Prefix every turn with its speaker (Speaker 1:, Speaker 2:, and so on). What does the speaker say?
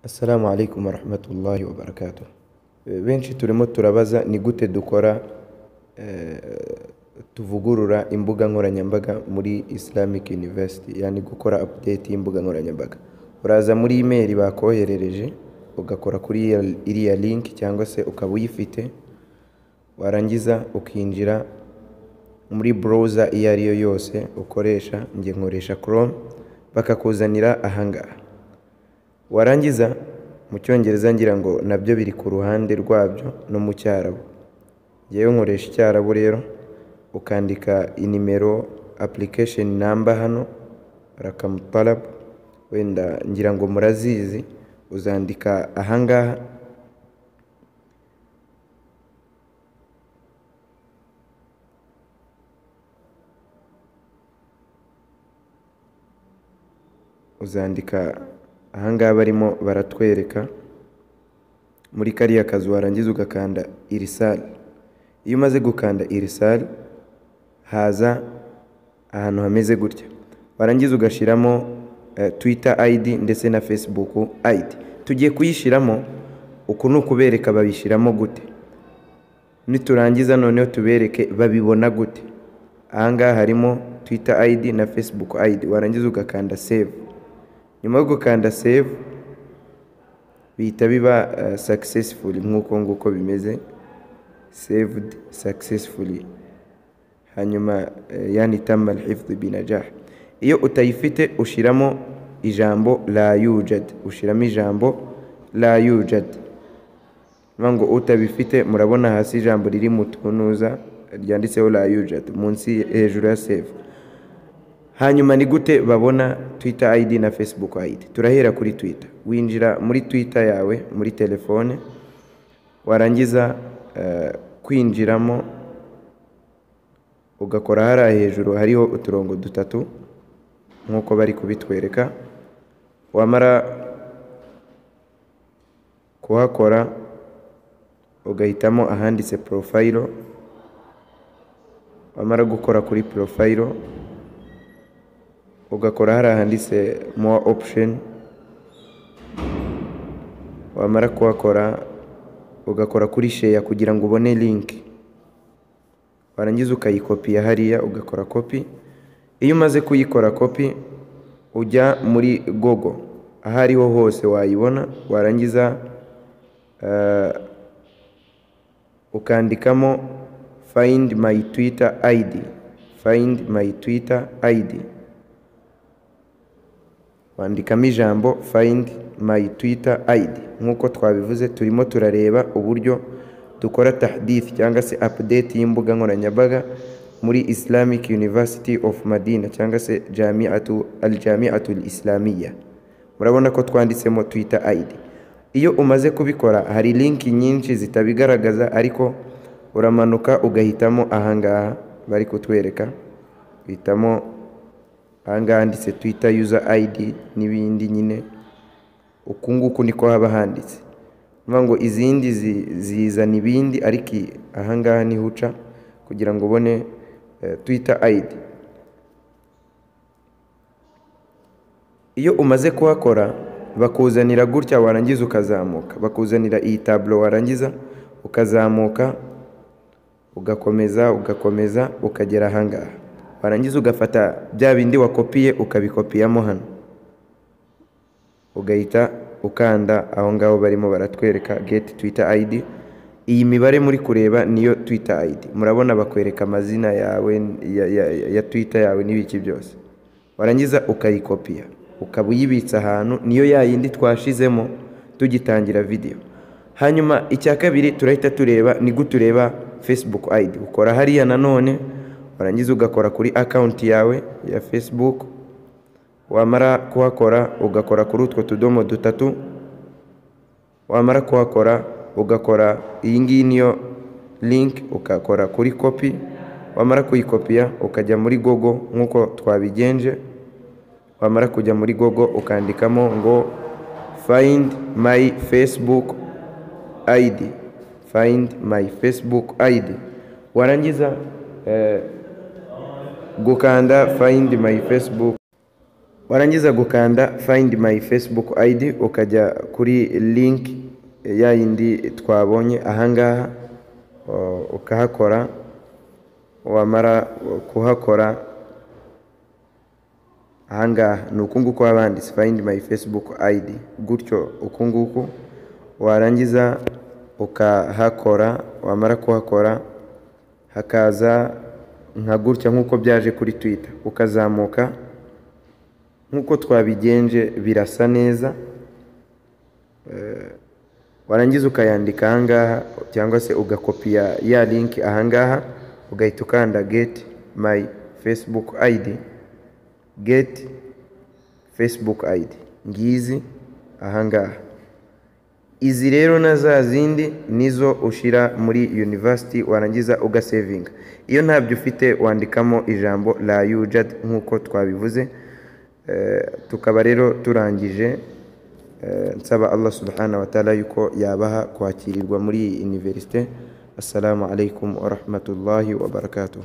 Speaker 1: Assalamu alaikum warahmatullahi wabarakatuh. Benshi turimo turabaza ni gute dukora tuvugurura imbuga nkoranyambaga muri Islamic University, yani gukora update y'imbuga nkoranyambaga. Uraza muri email bakoherereje ugakora kuri iriya link cyangwa se ukaba uyifite, warangiza ukinjira muri browser iyo ari yo yose ukoresha, njye nkoresha Chrome, bakakuzanira ahangaha. Warangiza mu Cyongereza ngira ngo nabyo biri ku ruhande rwabyo no mu Cyarabu. Njyewe nkoresha Icyarabu rero, ukandika inimero application number hano rakamu talab, wenda ngira ngo murazizi, uzandika ahangaha. Uzandika ahangaha barimo baratwereka muri kariya kazu, warangiza ugakanda irisal. Iyo umaze gukanda irisal haza ahantu hameze gutya, warangiza ugashiramo Twitter ID ndetse na Facebook ID. Tugiye kuyishiramo, uku ni ukubereka babishiramo gute, niturangiza noneho tubereke babibona gute. Ahangaha harimo Twitter ID na Facebook ID, warangiza ugakanda save. Nyuma yo gukanda save bihita biba successful nk'uko nguko bimeze, saved successfully. Hanyuma yani tamma al-hifdh binajah. Iyo utayifite ushiramo ijambo la yujad, ushiramo ijambo la yujad. Ngo utabifite murabona hasi ijambo riri mu tunuza ryanditseho la yujad munsi hejuru ya save. Hanyuma ni gute babona Twitter ID na Facebook ID? Turahera kuri Twitter. Winjira muri Twitter yawe muri telefone, warangiza kwinjiramo ugakora hariya hejuru hariho uturongo dutatu nkuko bari kubitwereka. Wamara kuhakora ugahitamo ahanditse profile. Wamara gukora kuri profile ugakora hariya handitse more option. Wamara kuhakora ugakora kuri share kugira ngo ubone link, warangiza ukayikopiya hariya ugakora copy. Iyo umaze kuyikora copy ujya muri Google aho ariho hose wayibona, warangiza ukandikamo find my Twitter ID, find my Twitter ID. Wandikamo ijambo find my Twitter ID. Nkuko twabivuze turimo turareba uburyo dukora tahdith cyangwa se update y'imbuga nkoranyambaga muri Islamic University of Madina cyangwa se Jami'atu al-Jami'atu al-Islamiyya. Murabona ko twanditsemo Twitter ID. Iyo umaze kubikora hari link nyinshi zitabigaragaza, ariko uramanuka ugahitamo ahangaha bari kutwereka, uhitamo ahangaha handitse Twitter user ID n'ibindi nyine. Uku nguku niko haba handitse, ngo izindi zizana ibindi, ariko ahangaha niho uca kugira ngo ubone Twitter ID. Iyo umaze kuhakora bakuzanira gutya, warangiza ukazamuka, bakuzanira iyi tableau, warangiza ukazamuka ugakomeza ugakomeza ukagera ahangaha, warangiza ugafata bya bindi wakopiye ukabikopiyamo hano, ugahita ukanda aho ngaho barimo baratwereka get Twitter ID. Iyi mibare muri kureba niyo Twitter ID. Murabona bakwereka amazina yawe ya Twitter yawe n'ibiki byose, warangiza ukayikopiya ukaba uyibitsa ahantu, niyo yayindi twashizemo tugitangira video. Hanyuma icya kabiri turahita tureba ni gute ureba Facebook ID. Ukora hariya nanone, warangiza ugakora kuri account yawe ya Facebook. Wamara kuhakora ugakora kuri utwo tudomo dutatu. Wamara kuhakora ugakora iyi ngiyi niyo link, ukakora kuri copy. Wamara kuyikopiya ukajya muri Google nkuko twabigenje. Wamara kujya muri Google ukandikamo ngo find my Facebook ID, find my Facebook ID. Warangiza gukanda find my Facebook. Warangiza gukanda "Find my Facebook ID", ukajya kuri link ya yindi twabonye ahangaha, ukahakora. Wamara kuhakora ahangaha, ni uku nguku haba handitse "Find my Facebook ID", gutyo uku nguku. Warangiza ukahakora. Wamara kuhakora, hakaza nka gutya nk'uko byaje kuri Twitter, ukazamuka nk'uko twabigenje, birasa neza. Warangiza ukayandika ahangaha cyangwa se ugakopiya ya link ahangaha, ugahita ukanda "Get my Facebook ID". "Get Facebook ID" ngizi ahangaha. Izi rero na za zindi nizo ushyira muri university, warangiza ugasevinga. Iyo ntabyo ufite, wandikamo ijambo "لا يوجد" nk'uko twabivuze. Tukaba rero turangije. Nsaba Allah سبحانه وتعالى yuko yabaha kwakirirwa muri iyi université. السلام عليكم ورحمة الله وبركاته.